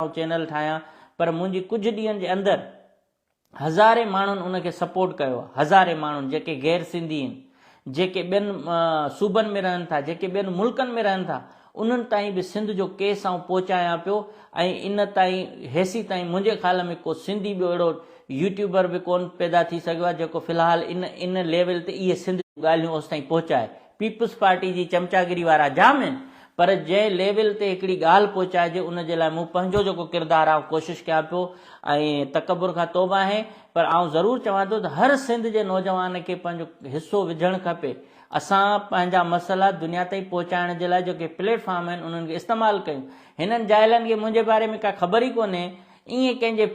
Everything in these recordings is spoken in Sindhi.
آئون چينل ٺاهيان پر منهنجي ڪجهه ڏينهن جي اندر هزارين ماڻهن ان کي سپورٽ ڪيو آهي، هزارين ماڻهن جيڪي غير سنڌي آهن، جيڪي ٻين صوبن ۾ رهن ٿا، جيڪي ٻين ملڪن ۾ رهن ٿا، انهن تائين به سنڌ جو ڪيس آئون پهچايان پيو ۽ ان تائين هيسي تائين منهنجي خيال ۾ ڪو سنڌي ٻيو اهڙو يوٽيوبر به ڪونه پيدا ٿي سگهيو آهي جيڪو في الحال ان ان ليول تي اهي سنڌ جون ڳالهيون اوستائين پهچائي. پيپلز پارٽي جي چمچاگيري وارا جام آهن پر جنهن ليول تي هڪڙي ڳالهه پهچائجي ان جي لاء مون پنهنجو جيڪو ڪردار آئون ڪوشش ڪيان پيو ۽ تڪبر کان توبه آهي پر آئون ضرور چوان ٿو ته هر سنڌ جي نوجوان کي پنهنجو حصو وجهڻ کپي اسان پنهنجا مسئلا دنيا تائين پهچائڻ جي لاء جيڪي پليٽ فارم آهن انهن کي استعمال ڪيون هنن جاهلن کي منهنجي باري ۾ ڪا خبر ئي ڪونهي ائين ڪنهن جي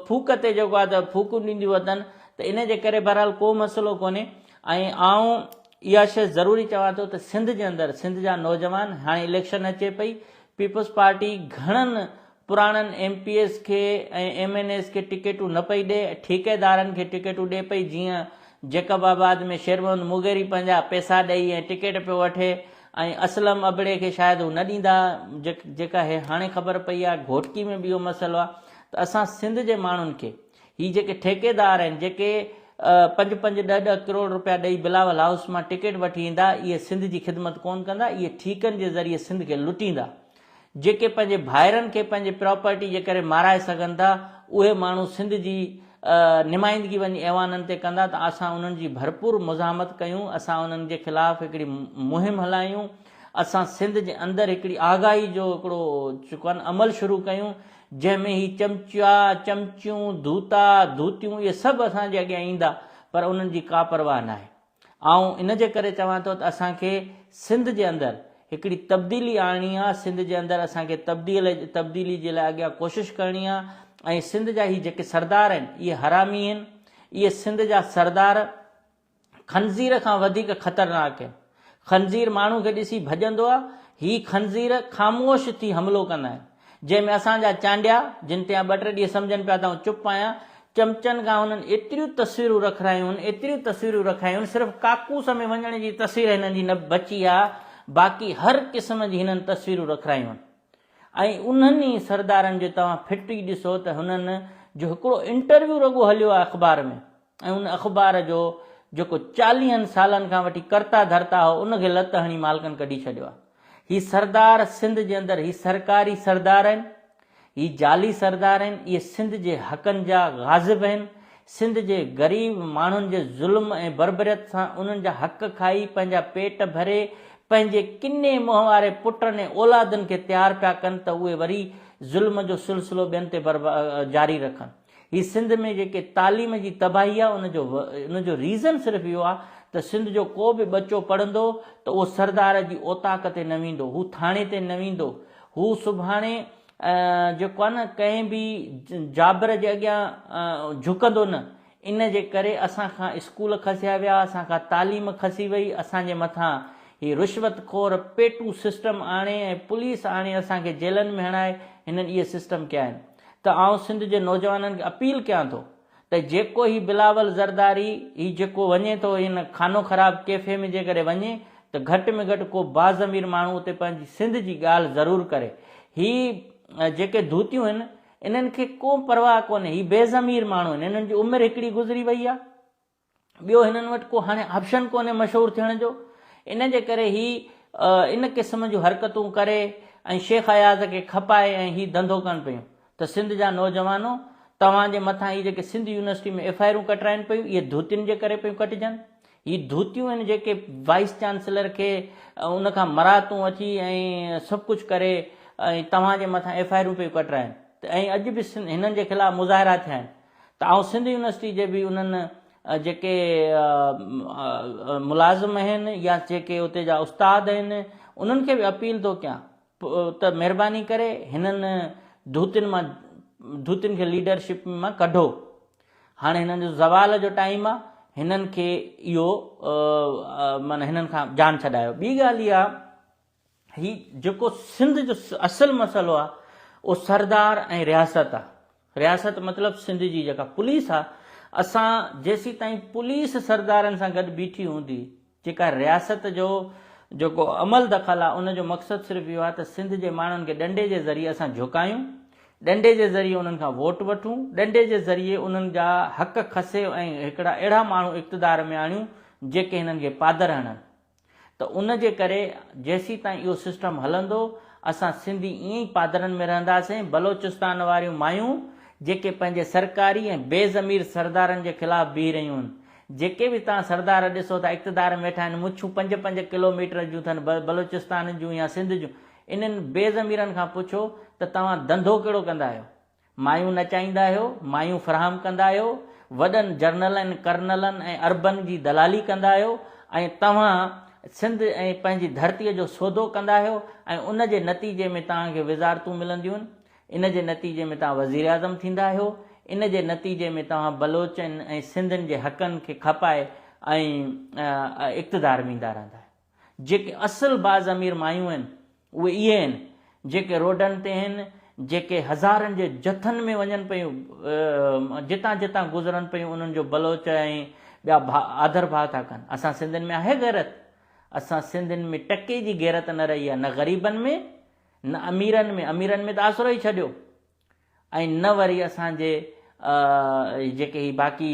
ڦوڪ تي جيڪو آهي ته ڦوڪون ڏينديون وتن ته ان جي ڪري بهرحال ڪو مسئلو ڪونهي ۽ آئون اها شيء ضروري چوان ٿو ته سنڌ جي اندر سنڌ جا نوجوان هاڻي اليڪشن اچي پئي پيپلز پارٽي گهڻن پراڻن ايم پي ايز کي ۽ ايم اين ايز کي ٽڪيٽون نه پئي ڏي ٺيڪيدارن کي ٽڪيٽون ڏي پئي جيئن جيڪب آباد ۾ شير محمد مغيري پنهنجا پئسا ڏئي ۽ ٽڪيٽ پيو وٺي ۽ اسلم ابڙي کي شايد هو نه ڏيندا جيڪا هي هاڻي خبر پئي آهي گهوٽڪي ۾ به اهو مسئلو آهي ته اسان سنڌ جي ماڻهن کي هي جيڪي ٺيڪيدار آهن جيڪي پنج پنج ڏهه ڏهه ڪروڙ روپيا ڏئي بلاول هائوس مان ٽڪيٽ وٺي ايندا اهي سنڌ جي خدمت ڪونه ڪندا اهي ٺيڪن جي ذريعي سنڌ کي لٽيندا جيڪي پنهنجي ڀائرن کي پنهنجي پراپرٽي جي ڪري مارائي سگهن ٿا اهي ماڻهو سنڌ جي نمائندگي وڃي ايوانن تي ڪندا ته اسان انهن جي ڀرپور مزاحمت ڪيون اسان انهن جي خلاف هڪڙي مهم هلايون اسان سنڌ جي اندر هڪڙي آگاهي جو هڪڙو جيڪو آهي عمل شروع ڪيون جنهن ۾ هي چمچا، چمچيون، ڌوتا، ڌوتيون اهي سڀ اسان جي اڳيان ايندا پر انهن جي ڪا پرواهه ناهي. آئون ان جي ڪري چوان ٿو ته اسان کي سنڌ جي اندر هڪڙي تبديلي آڻڻي آ، سنڌ جي اندر اسان کي تبديلي جي لاء اڳيان ڪوشش ڪرڻي آ ۽ سنڌ جا هي جيڪي سردار آهن اهي حرامي آهن، اهي سنڌ جا سردار خنزير کان وڌيڪ خطرناڪ آهن. خنزير ماڻهو کي ڏسي ڀڄندو آهي، هي خنزير خاموش ٿي حملو ڪندا آهن. جنهن ۾ اسان جا چانڊيا، جن تي ٻه ٽي ڏينهن سمجهن پيا ته آئون چپ آهيان، چمچن کان هنن ايتريون تصويرون رکرايون هن، ايتريون تصويرون رکرايون هن، صرف ڪاڪوس ۾ وڃڻ جي تصوير هنن جي نه بچي آهي، باقي هر قسم جي هنن تصويرون رکرايون هن. ۽ انهن ئي سردارن جو توهان ڦٽ ئي ڏسو ته هنن جو هڪڙو انٽرويو رڳو هليو آهي اخبار ۾. ۽ ان اخبار جو جيڪو چاليهن سالن کان وٺي ڪرتا ڌرتا هو ان کي لت هڻي مالڪن ڪڍي ڇڏيو آهي. هي سردار سنڌ جي اندر هي سرڪاري سردار آهن، هي جعلي سردار آهن، اهي سنڌ جي حقن جا غاضب آهن، سنڌ جي غريب ماڻهن جي ظلم ۽ بربريت سان انهن جا حق کائي پنهنجا پيٽ ڀري پنهنجي ڪني منهن واري پٽن ۽ اولادن کي تيار پيا ڪن ته اهي وري ظلم جو سلسلو ٻين تي جاري رکن. هي سنڌ ۾ جيڪي تعليم جي تباهي آ ان جو ان جو ريزن صرف اهو آ ته سنڌ جو ڪو به ٻچو پڙهندو ته اهو سردار جي اوطاق تي نه ويندو هو ٿاڻي تي نه ويندو هو سڀاڻي جيڪو آ نه ڪنهن به جابر جي اڳيان جهڪندو نه ان جي ڪري اسان کان اسڪول کسيا ويا اسان کان تعليم کسي وئي اسان جي مٿان هي رشوت خور پيٽو سسٽم آڻي ۽ پوليس آڻي اسان کي جيلن ۾ هڻائي هنن اهي سسٽم ڪيا آهن ته آئون سنڌ جي نوجوانن کي اپيل ڪيان ٿو ته جيڪو هي بلاول زرداري هي جيڪو وڃي ٿو هن خانو خراب ڪيفي ۾ جيڪڏهن وڃي ته گهٽ ۾ گهٽ ڪو باضمير ماڻهو اتي پنهنجي سنڌ جي ڳالهه ضرور ڪري هي جيڪي ڌوتيون هن انهن کي ڪو پرواهه ڪونهي هي بي ضمير ماڻهو آهن انهن جي عمر هڪڙي گذري وئي آهي ٻيو هنن وٽ ڪو هاڻي آپشن ڪونهي مشهور ٿيڻ جو ان جي ڪري هي ان قسم جون حرڪتون ڪري ۽ شيخ اياز کي کپائي ۽ هي ڌنڌو ڪن پيون ته سنڌ جا نوجوانو توهان جي مٿان هي جيڪي سنڌ يونيورسٽي ۾ ايف I آرون ڪٽرائن پيون اهي ڌوتين جي ڪري پيون ڪٽجن هي ڌوتيون آهن جيڪي وائيس چانسلر کي ان کان مراعتون وٺي ۽ سڀ ڪجهه ڪري ۽ توهان جي مٿان ايف I آرون پيون ڪٽرائن ۽ اڄ به هنن جي خلاف مظاهرا ٿيا آهن ته آئون سنڌ يونيورسٽي جي به انهن جيڪي ملازم آهن يا جيڪي اتي جا استاد آهن انهن کي به اپيل ٿو ڪيان ته مهرباني ڪري هنن ڌوتين مان ڌوتين کي ليڊرشپ مان ڪڍو هاڻي هنن جو زوال جو ٽائيم آ هنن کي اهو معنی هنن کان جان ڇڏايو ٻي ڳالهه اها هي جيڪو سنڌ جو اصل مسئلو آ اهو سردار ۽ رياست آ. رياست مطلب سنڌ جي جيڪا پوليس آ. اسان جيسيتائين پوليس سردارن سان گڏ بيٺي هوندي جيڪا رياست جو جيڪو عمل دخل آ ان جو مقصد صرف اهو آ ته سنڌ جي ماڻهن کي ڏنڊي جي ذريعي اسان جهڪايون. ڏنڊي جي ذريعي انهن کان ووٽ وٺون، ڏنڊي جي ذريعي انهن جا حق کسي ۽ هڪڙا اهڙا ماڻهو اقتدار ۾ آڻيون جيڪي هنن کي پادر هڻن ته ان جي ڪري جيسيتائين اهو سسٽم هلندو اسان سنڌي ائين ئي پادرن ۾ رهنداسين، بلوچستان واريون مايون جيڪي پنهنجي سرڪاري ۽ بي ضمير سردارن جي خلاف بيهي رهيون آهن جيڪي به توهان سردار ڏسو ٿا اقتدار ۾ ويٺا آهن مڇون پنج پنج ڪلو ميٽر جون اٿن بلوچستان جون يا سنڌ جون انهن بي ضميرن کان پڇو ته توهان ڌنڌو ڪهڙو ڪندا آهيو؟ مايون نچائيندا آهيو، مايون فراهم ڪندا آهيو، وڏن جرنلن، ڪرنلن ۽ اربن جي دلالي ڪندا آهيو ۽ توهان سنڌ ۽ پنهنجي ڌرتيء جو سودو ڪندا آهيو ۽ ان جي نتيجي ۾ توهان کي وزارتون ملنديون آهن، ان جي نتيجي ۾ توهان وزيراعظم ٿيندا آهيو، ان جي نتيجي ۾ توهان بلوچن ۽ سنڌين جي حقن کي کپائي ۽ اقتدار ۾ ايندا رهندا آهيو. جيڪي اصل باضمير مايون آهن اهي اهي آهن جيڪي روڊن تي آهن، جيڪي هزارن جي جٿن ۾ وڃن پيون، جتان جتان گذرن پيون انهن جو بلوچ ۽ ٻيا آڌر ڀاء ٿا ڪن. اسان سنڌين ۾ آهي غيرت؟ اسان سنڌين ۾ ٽڪي جي غيرت نه رهي آهي، نه غريبن ۾ نه اميرن ۾، اميرن ۾ ته آسرو ئي ڇڏيو. ۽ نه وري اسان جي جيڪي هي باقي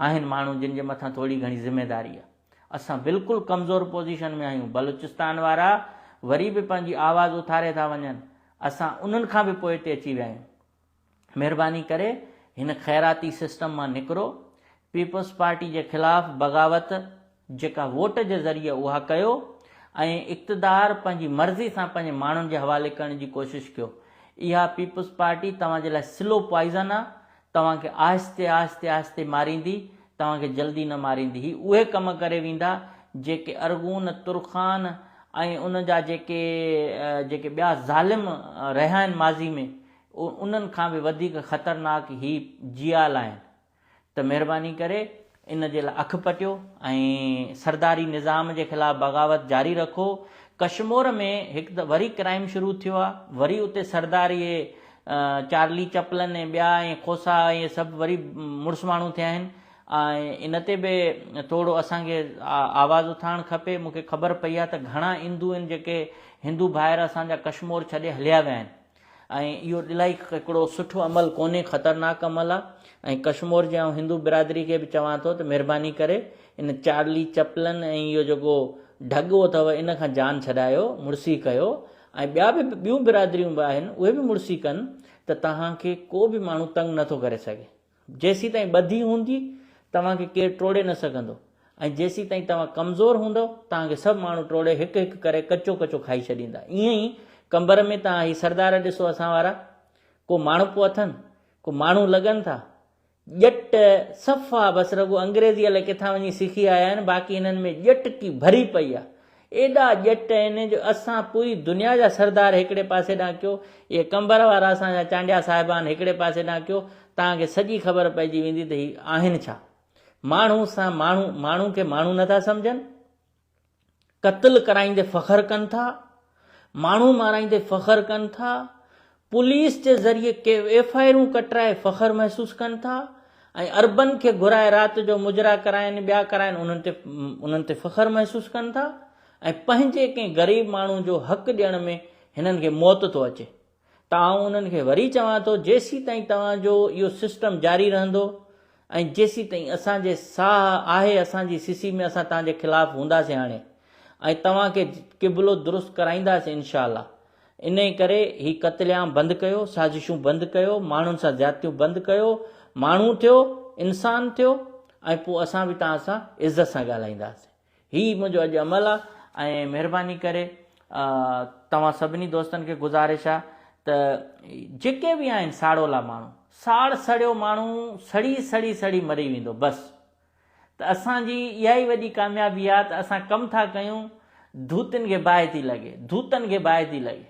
آهن ماڻهو جن جي مٿان ٿوري گهڻي ذميداري آهي. اسان بلڪل ڪمزور پوزيشن ۾ آهيون. بلوچستان وارا وري به پنهنجي آواز اٿاري ٿا وڃن. اسان انهن کان به پوئتي اچي ويا آهيون. مهرباني ڪري هن خيراتي سسٽم مان نڪرو. پيپلز پارٽي جي خلاف بغاوت جيڪا ووٽ جي ذريعي اها ڪيو ۽ اقتدار پنهنجي مرضي سان پنهنجي ماڻهن جي حوالي ڪرڻ جي ڪوشش ڪيو. اها پيپلز پارٽي توهان جي لاء سلو پوائزن آ، توهان کي آهستي آهستي آهستي ماريندي، توهان کي جلدي نه ماريندي. هي اهي ڪم ڪري ويندا جيڪي ارغون، ترخان ۽ ان جا جيڪي جيڪي ٻيا ظالم رهيا آهن ماضي ۾ انهن کان به وڌيڪ خطرناڪ هي جيال آهن. ته مهرباني ڪري ان جي لاء اک پٽيو ۽ سرداري نظام جي خلاف بغاوت جاري رکو. ڪشمور ۾ هڪ ته وري ڪرائيم شروع ٿيو آ، وري اتي سردار اهي چارلي چپلن ۽ ٻيا ۽ کوسا ۽ سڀ وري مڙس ماڻهو ٿيا آهن ۽ ان تي به ٿورو اسان کي آواز اٿارڻ کپي. مون کي خبر پئي آ ته گهڻا هندو آهن جيڪي هندو ڀائر اسان جا ڪشمور ڇڏي هليا ويا آهن. ۽ اهو الائي هڪڙو سٺو عمل ڪونهي خطرناڪ عمل آ ۽ ڪشمور جي آئون هندو برادري کي به چوان ٿو ته مهرباني ڪري ان چارلي چپلن ۽ اهو جيڪو ڍڳو اٿو ان کان جان ڇڏايو مڙسي ڪيو ۽ ٻيا به ٻيون برادريون به آهن اهي به مڙسي ڪن ته توهان کي ڪو به ماڻهو تنگ نٿو ڪري سگهي. جيسيتائين ٻڌي هوندي، توهان کي ڪير ٽوڙي نه سگهندو ۽ جيسيتائين توهان ڪمزور هوندؤ، توهان کي سڀ ماڻهو ٽوڙي هڪ هڪ ڪري ڪچو ڪچو کائي ڇڏيندا. ائين ئي قمبر ۾ توهان هي سردار ڏسو اسان وارا، ڪو ماڻهپو اٿن؟ ڪو ماڻهو لڳن ٿا؟ ڄٽ صفا بس رڳو انگريزي الائي ڪٿان وڃي سکي آيا آهن، باقي هنن ۾ ڄٽڪي ڀري پئي آهي. ايڏا ڄٽ آهن جو اسان پوري دنيا جا سردار هڪڙي پاسي ڏانهن ڪيو، اهي قمبر وارا اسان جا چانڊيا صاحبان هڪڙي پاسي ڏانهن ڪيو، توهان کي سڄي خبر پئجي ويندي ته هي آهن ڇا؟ ماڻهو سان ماڻهو، ماڻهو کي ماڻهو نٿا سمجهن، قتل ڪرائيندي فخر ڪن ٿا، ماڻهو مارائيندي فخر ڪن ٿا، پوليس جي ذريعي ڪي ايف I آرون ڪٽرائي فخر محسوس ڪن ٿا ۽ عربن کي گهرائي رات جو مجرا ڪرائين ٻيا ڪرائين انهن تي انهن تي فخر محسوس ڪن ٿا ۽ پنهنجي ڪنهن غريب ماڻهو جو حق ڏيڻ ۾ هنن کي موت ٿو اچي ته آئون انهن کي وري چوان ٿو جيسيتائين توهان جو اهو سسٽم جاري رهندو ۽ جيسيتائين اسان جي ساهه آهي اسان جي سسي ۾ اسان توهان جي خلاف هونداسين هاڻي ۽ توهان کي قبلو درست ڪرائينداسين انشاء الله انهيء ڪري هي قتل عام بند ڪيو، سازشون بند ڪيو، ماڻهن سان زيادتيون بند ڪيو، ماڻهو ٿيو، انسان ٿيو ۽ پوء اسان به توهان سان عزت سان ڳالهائينداسين. هي منهنجو اڄ عمل آ ۽ مهرباني ڪري توهان سڀني دوستن کي گذارش آ ته جيڪي به آهن ساڙولا ماڻهو، ساڙ سڙيو ماڻهو سڙي سڙي سڙي مري ويندو بس. ته اسان جي اها ئي وڏي ڪاميابي آهي ته اسان ڪم ٿا ڪيون ڌوتين کي باهه ٿي لڳي ڌوتن کي باهه ٿي لڳي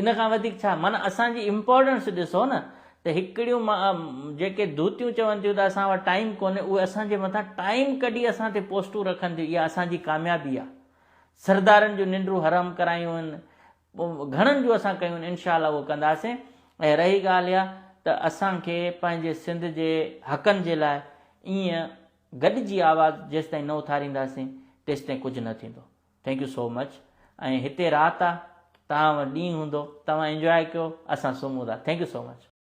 ان کان وڌيڪ ڇا معنيٰ اسان جي امپورٽنس ڏسو نه ته هڪڙيون جيڪي ڌوتيون چون ٿيون ته اسان وٽ ٽائيم ڪونهي اهي اسان جي مٿان ٽائيم ڪڍي اسان تي پوسٽون رکن ٿيون اها اسان جي ڪاميابي آهي سردارن جون ننڊون حرام ڪرايون آهن گهڻن جون اسان ڪيون آهن انشاء الله اهو ڪنداسين ۽ رهي ڳالهه اها ته اسان کي پنهنجي سنڌ جي حقن جي لاء ائين گڏجي آواز جيستائين نه اٿارينداسين تيستائين ڪجهه نه ٿيندو thank you so much ۽ هتي رات آ توهان وٽ ڏينهن هوندو توهان انجواء ڪيو اسان سمهون ٿا thank you so much.